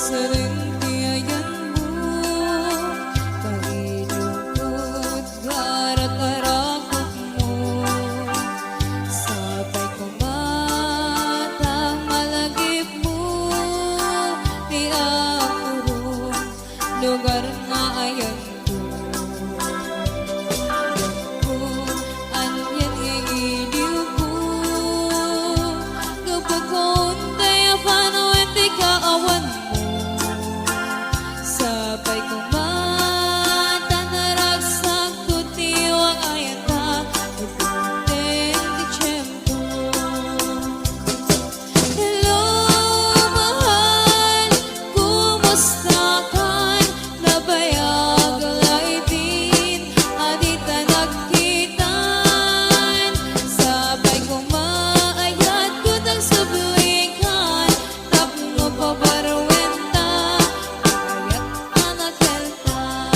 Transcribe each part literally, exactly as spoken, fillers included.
Sadin ti ayanmo, kailupot, garak-arakupmo. Sapay koma ta malagipmo ti Apo Rom, lugar nga ayanko. Anian nga iliwko, gapu ta untay a panawen ti kaawanmo. Sapay koma ta naragsakto ti wang-ayanta, itindeng ti tiempo. Hello, mahal, kumusta kan? Nabayag la itin a dita nagkitan. Sapay koma ayat ket agsublikan tapno pabaruenta ti ayat a nakeltan.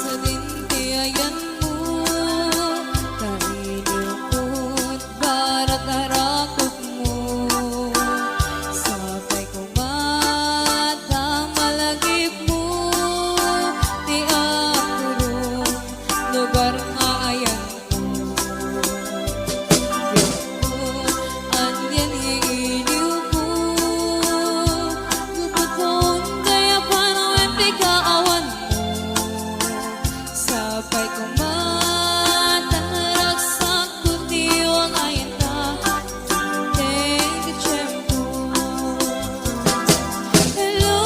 Sadin ti ayanmo, kailupot, garak-arakupmo. Sapay koma ta malagipmo ti Apo Rom, lugar nga ayanko. Anian nga iliwko, gapu ta untay a panawen ti kaawanmo. Sapay koma ta naragsakto ti wang-ayanta, itindeng ti tiempo. Hello,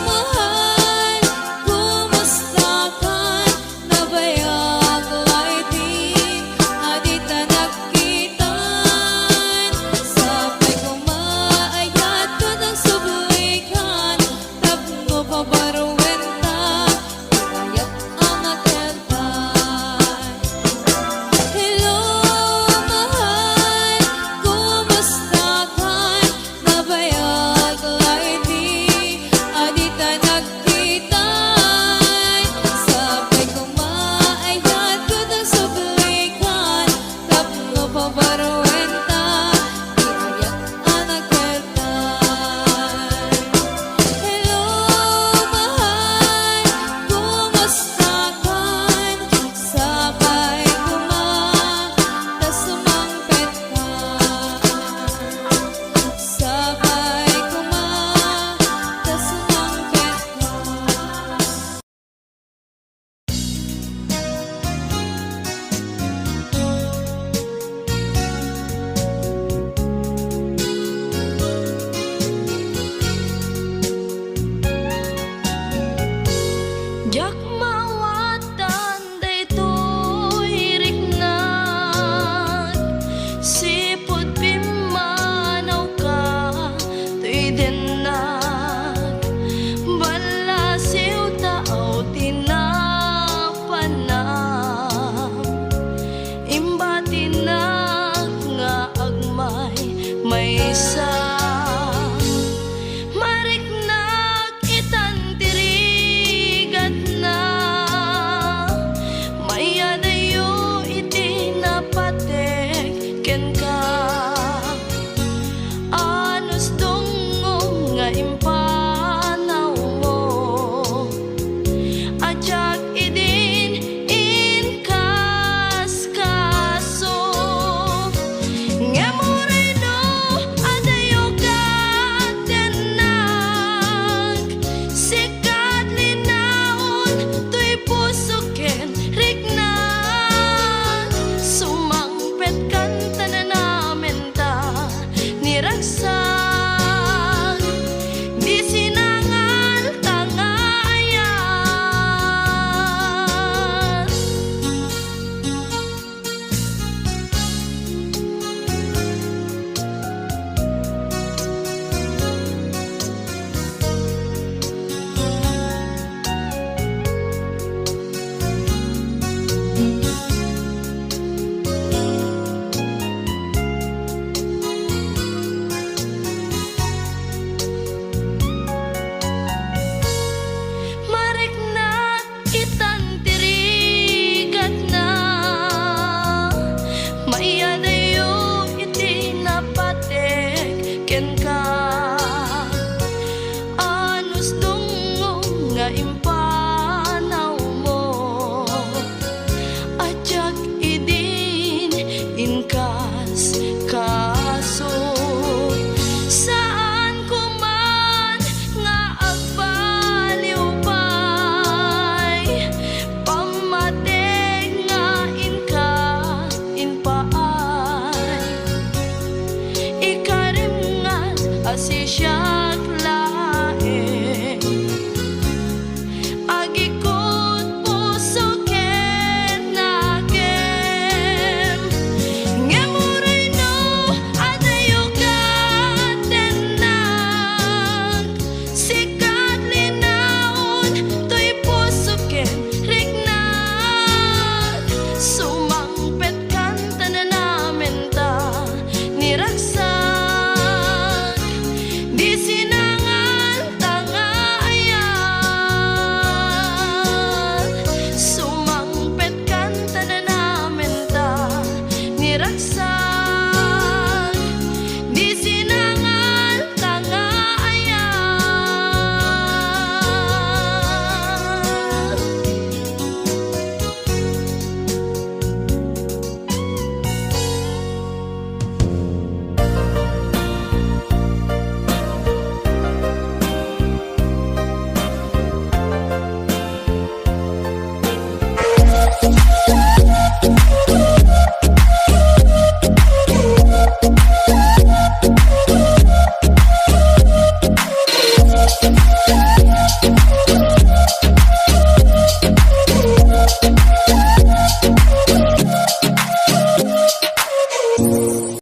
mahal, kumusta kan? Nabayag la itin a dita nagkitan. Sapay koma ayat ket agsublikan tapno pabaruenta ti ayat a nakeltan. Hello, mahal, kumusta kan? Nabayag la itin a dita nagkitan. Sapay koma ayat ket agsublikan tapno pabaruenta ti ayat a nakeltan. Hello, mahal, kumusta kan? Sapay koma ta sumangpetka. Sapay koma ta sumangpetka. Diak maawatan daytoy riknak, sipud pimmanawka toy dennak, ballasiw taaw ti napanam. Imbatinak nga agmaymaysa. Mariknak itan ti rigatna. Mayadayo iti napateg kenka. Anus dungngom nga impanawmo. Adda